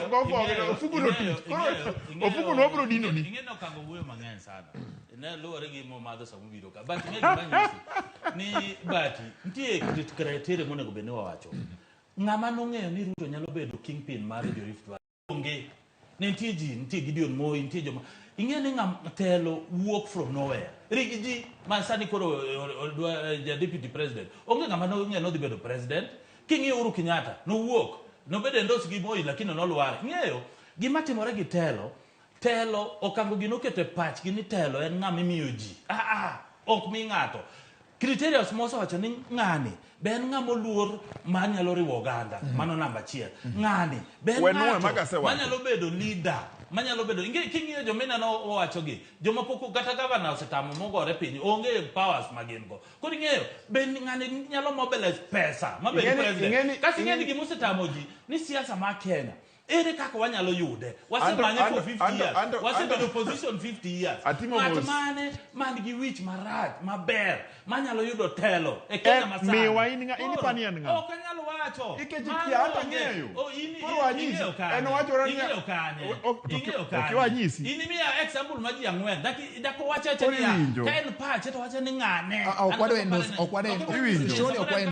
go go ofuku no tich. Koro ofuku no wabro dino ni. Ing'e ni okango wuoyo mang'eny sana. Ne luwore gi momadho sama obiro ka. But ing'e gima nyisi ni Bati nitie criteria monego bed ni wawacho. Ng'ama nong'eyo ni Ruto nyalo bedo kingpin mar jo Rift Valley onge. Ne nitie ji, nitie Gideon Moi, nitie joma ing'e ni ng'am telo wuok from nowhere. Rigi ji ma sani koro dwa ja deputy president. Onge ng'ama nong'eyo ni odhi bedo president. King'iyo Uhuru Kenyatta, nowuok, nobedo endorse gi Moi lakini nolwar. Ing'eyo gima timore gi telo, telo okango gi noketo e pachgi ni telo en ng'ama imiyo ji. Ah, ah, ok mi ng'ato. Criterias mosewacho ni ng'ani be en ng'ama oluor ma nyalo riwo oganda, mano namba achiel. Ng'ani be en We nuwe ng'ato maga asewacho. manyalo bedo leader, manyalo bedo king'iyo joma ineno owacho gi, joma pok kata governor osetamo mogore piny, onge powers ma gin go. Koro ing'eyo, be ng'ani nyalo mobilize pesa ma bed president. Kasto ing'e ni gima osetamo ji ni siasa ma Kenya ere kaka wanyalo yude? Wasemanye for 50 years. Wasebedo opposition 50 years. Atimo Ng'at mos. mane man gi wich marach maber manyalo yudo telo e Kenya masani? Miwa in in Koro, ipani en ng'a? Ok anyal wacho. Nikech Mano ikia hata onge. ng'eyo. Oh, in, Koro in, anyisi. ing'eyo kanye? En owachore niya- Ing'eyo kanye? O- Ing'eyo ok kanye? iwanyisi. In imiya example ma ji ang'wen. Dak owacho awacha Koro niya, iwinjo. ka en pache to wacho ni ng'ane. Ah, ah, ok An wadwa to endorse, aparo ni- ok wadwa Ok endorse. Iwinjo. Surely ok wadwa